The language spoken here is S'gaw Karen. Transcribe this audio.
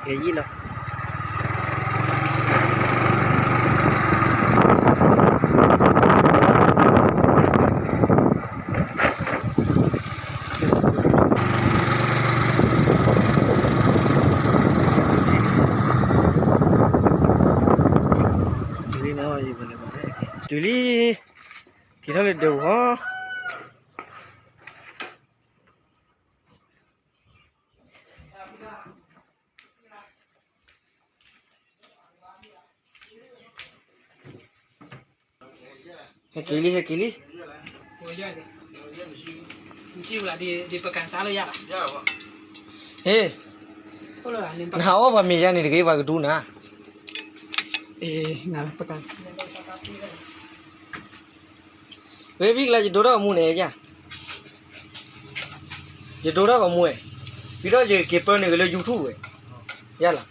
ယံၤနီၤ တုၤလံ, က့ၤထီၣ်လၢဒၢးပူၤဟီ ဟဲက့ၤလံ ဟဲက့ၤလံ, ဟ့ၣ်, နဟးအီၣ်ပှၤမ့ၤယါန့ၣ်တဂ့ၤ ပှၤကဒူနၤ, ဝဲဘံၣ်ကျါ ယဒိတၢ်ဂီၤမူန့ၣ်ယါ, ယဒိတၢ်ဂီၤမူဝဲ, ဝံၤဒီးယက့ၤပၢနုာ်က့ၤလၢ YouTube ဝဲ, ယါလီၤ.